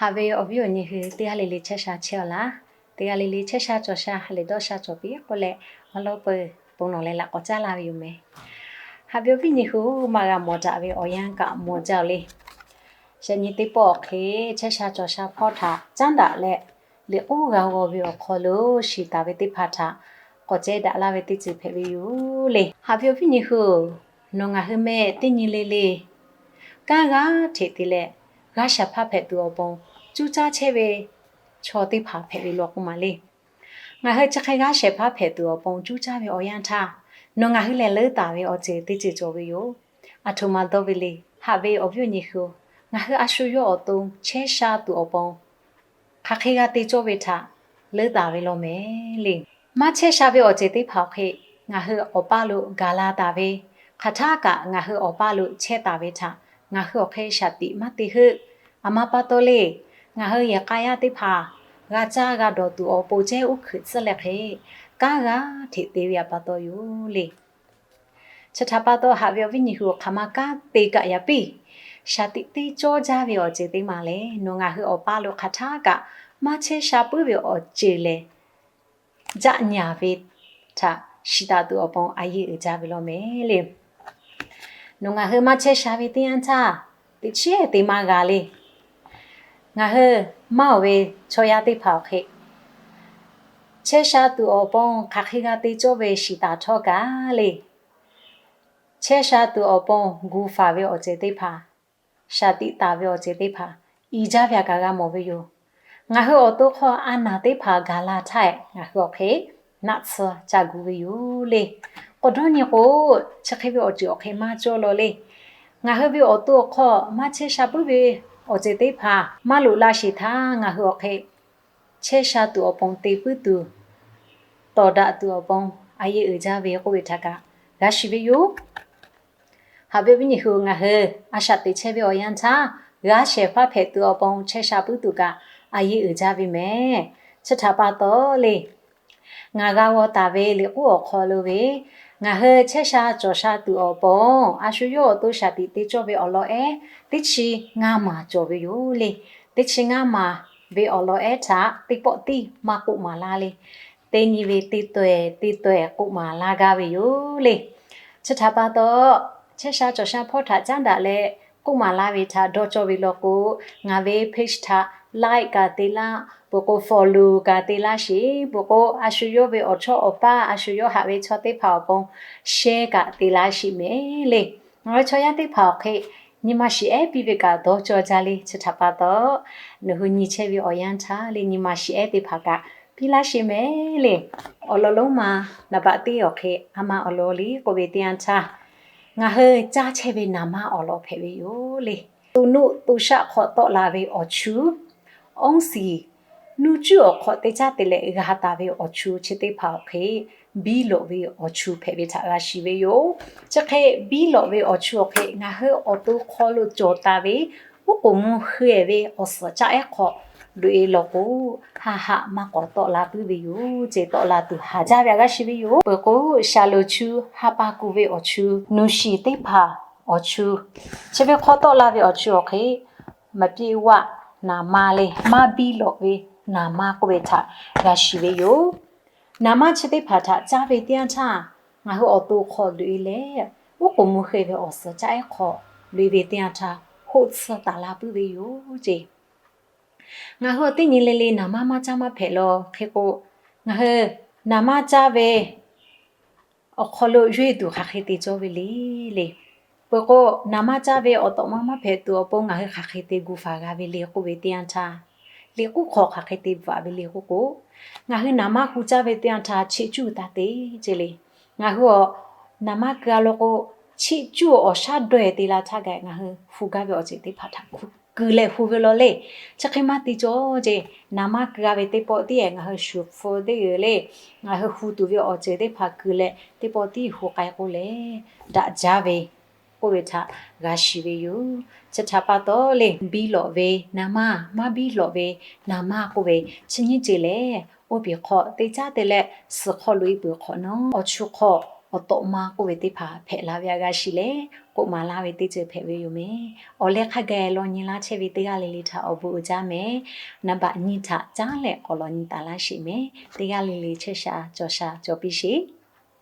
Haꞈ ve awˬ viˉ awˬ nyi hui, teˇ g'aˇ le le chehˇ sha chehˇ-aw laˇ. Teˇ g'aˇ le le chehˇ sha cawˬ sha ha lehˬ dawˇ sha cawˬ piˇ k'oˆ leh, awˬ lawn peuˬ ponˬ nawˬ leh laꞈ k'awꞈ caˉ laˇ ve yoˬ mehˍ. Haꞈ ve awˬ viˉ nyi hui-oˬ, maˇ g'a mawˬ daꞈ ve awˬ yanˇ kaꞈ mawˬ jaˇ-oˬ le. Yaꞈ nyi teˇ pawˆ awˬ hk'e chehˇ sha cawˬ sha hpawˇ htaꞈ caˉ daꞈ leh, liꞈ k'oˉ g'a g'aw ve awˬ hk'aw lo shiˍ taˍ ve teˇ hpaˍ htaꞈ k'awꞈ ceh daꞈ laˇ ve teˇ ceuˬ hpehꞈ ve yoˬ le. Haꞈ ve awˬ viˉ nyi hui-oˬ, nawˬ ngaˬ hui mehˆ teˇ nyi le le kanˉ g'aˇ hteꞈ te leh, g'aˇ shehˍ hpaˇ hpehꞈ tuˬ awˬ pon cuˇ caˇ chehˇ ve chaw teˇ hpaˍ hpehꞈ ve law k'oˆ maˬ le. Ngaˬ hui chi hk'e g'aˇ shehˍ hpaˇ hpehꞈ tuˬ awˬ pon cuˇ caˇ ve awˬ yanˇ htaˇ, nawˬ ngaˬ hui lehˬ leuˉ taˍ ve awˬ ceuˬ teˇ ceuˬ cawˬ ve yoˬ. Aˬ htoꞈ ma dawˇ ve le. Haꞈ ve awˬ viˉ awˬ nyi hui-oˬ, ngaˬ hui a shu yawˇ awˬ to chehˇ sha tuˬ awˬ pon hk'aˬ hk'e g'a te cawˇ ve htaꞈ leuˉ taˍ ve law mehˍ le. Maˇ chehˇ sha ve awˬ ceuˬ teˇ hpaˍ awˬ hk'e ngaˬ hui awˬ paˇ lo gaˬ la taˍ ve, hk'aˬ htaˇ kaꞈ ngaˬ hui awˬ paˇ lo chehˇ taˍ ve htaꞈ ngaˬ hui awˬ hk'e shaˍ tiꞈ maˇ te heuˆ. Aˬ ma pa taw le, ngaˬ hui yehˬ k'a yaˇ teˇ hpaˍ g'a caˇ g'a dawˬ tuˬ awˬ pon cehˇ uˉ hkuiꞈ tcuhˉ leh hk'e, kanˉ g'aˇ hteꞈ te ve pa taw yoˬ le. Chi htaꞈ pa taw, haꞈ ve awˬ viˉ nyi hui-oˬ, hk'aˬ ma kanˉ te kaꞈ yaꞈ piˇ, shaˍ tiꞈ teˇ cawˇ jaˇ ve awˬ ceuˬ teˇ maˬ lehˬ, nawˬ ngaˬ hui awˬ paˇ lo hk'aˬ htaˇ kaꞈ maˇ chehˇ sha puiˉ ve awˬ ceuˬ lehˬ, jaˆ nyaˍ ve htaꞈ shiˍ taˍ tuˬ awˬ pon a yeˇ uiˍ jaˇ ve law mehˍ le. Nawˬ ngaˬ hui maˇ chehˇ sha ve teˇ yanˇ htaˇ, teꞈ chiˉ te maˇ g'a le. Ngaˬ hui maˇ oˬ ve chaw yaˇ teˇ hpaˍ awˬ hk'e, chehˇ sha tuˬ awˬ pon hk'aˬ hk'e g'a te cawˇ ve shiˍ taˍ htawˇ kaꞈ le, chehˇ sha tuˬ awˬ pon gu faˍ ve awˬ ceuˬ teˇ hpaˍ, shaˍ tiꞈ taˍ ve awˬ ceuˬ teˇ hpaˍ, i jaˇ ve htaꞈ kaꞈ g'a mawˬ ve yoˬ. Ngaˬ hui awˬ to hk'aw a naˬ teˇ hpaˍ gaˬ la htaˇ, ngaˬ hui awˬ hk'e naˆ tsuhˇ ca gu ve yoˬ le. K'awꞈ dawˇ nyi k'o, chi hk'e ve awˬ ceuˬ awˬ hk'e maˇ cawˇ law le. Ngaˬ hui ve awˬ to awˬ hk'aw maˇ chehˇ sha puiˉ ve awˬ ceuˬ teˇ hpaˍ maˇ loꞈ la sheˍ htaˇ, ngaˬ hui awˬ hk'e chehˇ sha tuˬ awˬ pon te puiˉ tuˬ, tawˍ daꞈ tuˬ awˬ pon a yeˇ uiˍ jaˇ ve k'oˆ ve htaꞈ kaꞈ g'a shiˍ ve yoˬ. Haꞈ ve awˬ viˉ nyi hui, ngaˬ hui a shaꞈ teꞈ chehˇ ve awˬ yanˇ htaˇ, g'aˇ shehˍ hpaˇ hpehꞈ tuˬ awˬ pon chehˇ sha puiˉ tuˬ kaꞈ a yeˇ uiˍ jaˇ ve mehˍ. Chi htaꞈ pa taw le, ngaˬ g'a g'aw taˍ ve liꞈ k'oˉ awˬ hk'aw lo ve, ngaˬ hui chehˇ sha cawˬ sha tuˬ awˬ pon a shu yawˇ awˬ to shaˍ tiꞈ te cawˇ ve awˬ lawn ehˉ teˇ chi ngaˇ maˬ cawˬ ve yoˬ le. Teˇ chi ngaˇ maˬ ve awˬ lawn ehˉ htaꞈ teˇ pawˆ tiˉ maˇ k'oˆ maˍ laˇ le. Teˇ nyi ve teˇ taweh teˇ taweh k'oˆ maˍ laˇ gaˇ ve yoˬ le. Chi htaꞈ pa taw, chehˇ sha cawˬ sha hpawˇ htaꞈ caˉ daꞈ leh k'oˆ maˍ laˇ ve htaꞈ dawˇ cawˇ ve law k'o, ngaˬ ve page htaꞈ like kaꞈ te laˇ, peuˬ k'o follow kaꞈ te laˇ sheˍ, peuˬ k'o a shu yawˇ ve awˬ chawˇ awˬ paˇ, a shu yawˇ haꞈ ve chaw teˇ hpaˍ awˬ pon share kaꞈ te laˇ sheˍ mehˍ le. Ngaˬ hui chaw yaˇ teˇ hpaˍ awˬ hk'e nyi ma shiˍ ehˉ piˇ ve kaꞈ dawˇ cawˇ jaˇ le. Chi htaꞈ pa taw, nawˬ hui nyi chehˇ ve awˬ yanˇ htaˇ le, nyi ma shiˍ ehˉ teˇ hpaˍ kaꞈ piˇ laˇ sheˍ mehˍ le. Awˬ lawn lonˉ ma naˍ baꞈ teˇ awˬ hk'e a ma awˬ lawn le k'oˆ ve teˇ yanˇ htaˇ, ngaˬ hui caˇ chehˇ ve naˍ manˇ awˬ lawn hpehꞈ ve yoˬ le. To nuˆ to shaˆ hk'aw tawˆ la ve awˬ chu, awˉ siˍ nuˇ cuˉ awˬ hk'aw te caˇ te leh g'a taˍ ve awˬ chu chi teˇ hpaˍ awˬ hk'e biˇ lawꞈ ve awˬ chu hpehꞈ ve htaꞈ g'a shiˍ ve yoˬ. Chi hk'e biˇ lawꞈ ve awˬ chu awˬ hk'e ngaˬ hui awˬ to hk'aw lo cawˬ taˍ ve uˉ k'oˍ mvuh hk'e ve awˬ suhˍ caˆ ehˉ hk'aw loꞈ-e law k'o, haˆ haˆ maˇ k'awꞈ tawˆ la puiˉ ve yoˬ ce. Tawˆ la tuˬ haˍ jaˇ ve htaꞈ g'a shiˍ ve yoˬ. Peuˬ k'o, shaˍ loˍ chu ha pa kuˬ ve awˬ chu, nuˇ shiˍ teˇ hpaˍ awˬ chu, chi ve hk'aw tawˆ la ve awˬ chu awˬ hk'e maˍ piˇ vaˆ naˍ manˇ le, maˇ biˇ lawꞈ ve naˍ manˇ k'oˆ ve htaꞈ g'a shiˍ ve yoˬ. Naˍ manˇ chi teˇ hpaˍ htaꞈ caˇ ve teˇ yanˇ htaˇ, ngaˬ hui awˬ to hk'aw loꞈ-e leh, uˉ k'oˍ mvuh hk'e ve awˬ suhˍ caˆ ehˉ hk'aw loꞈ-e ve teˇ yanˇ htaˇ, hoˆ tsuhˇ taˍ la puiˉ ve yoˬ ce. Ngaˬ hui awˬ teˇ nyi le le naˍ manˇ maˇ caˇ maˇ hpehꞈ law hk'e k'o, ngaˬ hui naˍ manˇ caˇ ve awˬ hk'aw lo yawˇ e tuˬ hk'aˬ hk'e te cawˇ ve le le. Peuˬ k'o, naˍ manˇ caˇ ve awˬ tawꞈ ma maˇ hpehꞈ tuˬ awˬ pon ngaˬ hui hk'aˬ hk'e te gu faˍ g'a ve le k'oˆ ve teˇ yanˇ htaˇ, liꞈ k'oˉ hk'aw hk'aˬ hk'e te bvuhꞈ ve le k'oˆ k'o, ngaˬ hui naˍ manˇ hu caˇ ve teˇ yanˇ htaˇ cheˆ cuˇ taˇ te ce le. Ngaˬ hui awˬ naˍ manˇ keu-a law k'o, cheˆ cuˇ awˬ shaˉ daweh te la htaˇ gaˬ ngaˬ hui hu gaˇ ve awˬ ceuˬ teˇ hpaˍ htaꞈ kuˬ leh hu ve law le. Chi hk'e maˇ te cawˇ ce. Naˍ manˇ keu-a ve teˇ pawˆ tiˉ ngaˬ hui shuˍ hpu teˇ g'uiˬ le, ngaˬ hui hu tuˬ ve awˬ ceuˬ teˇ hpaˍ kuˬ leh teˇ pawˆ tiˉ hu k'ai k'oˆ leh daꞈ jaˇ ve k'oˆ ve htaꞈ g'a shiˍ ve yoˬ. Chi htaꞈ pa taw le, biˇ lawꞈ ve naˍ manˇ, maˇ biˇ lawꞈ ve naˍ manˇ k'oˆ ve chi nyiˇ ceuˬ lehˬ, oˇ peˬ hk'aw te caˇ te leh suhˍ hk'aw loꞈ-e peuˬ hk'awꞈ nawˉ, awˬ chu hk'aw awˬ tawꞈ ma k'oˆ ve teˇ hpaˍ hpehꞈ la ve a g'a shiˍ leh, k'oˆ maˍ laˇ ve teˇ ceuˬ hpehꞈ ve yoˬ mehˍ. Awˬ leh hk'a gaˬ law nyi laˇ chehˇ ve teˇ g'aˇ le le htaꞈ awˬ bon uiˍ jaˇ mehˍ. Naˍ baꞈ nyiˇ htaꞈ caˉ leh k'awꞈ law nyi taˍ laˇ sheˍ mehˍ. Teˇ g'aˇ le le chehˇ sha cawˬ sha cawˬ piˇ sheˍ.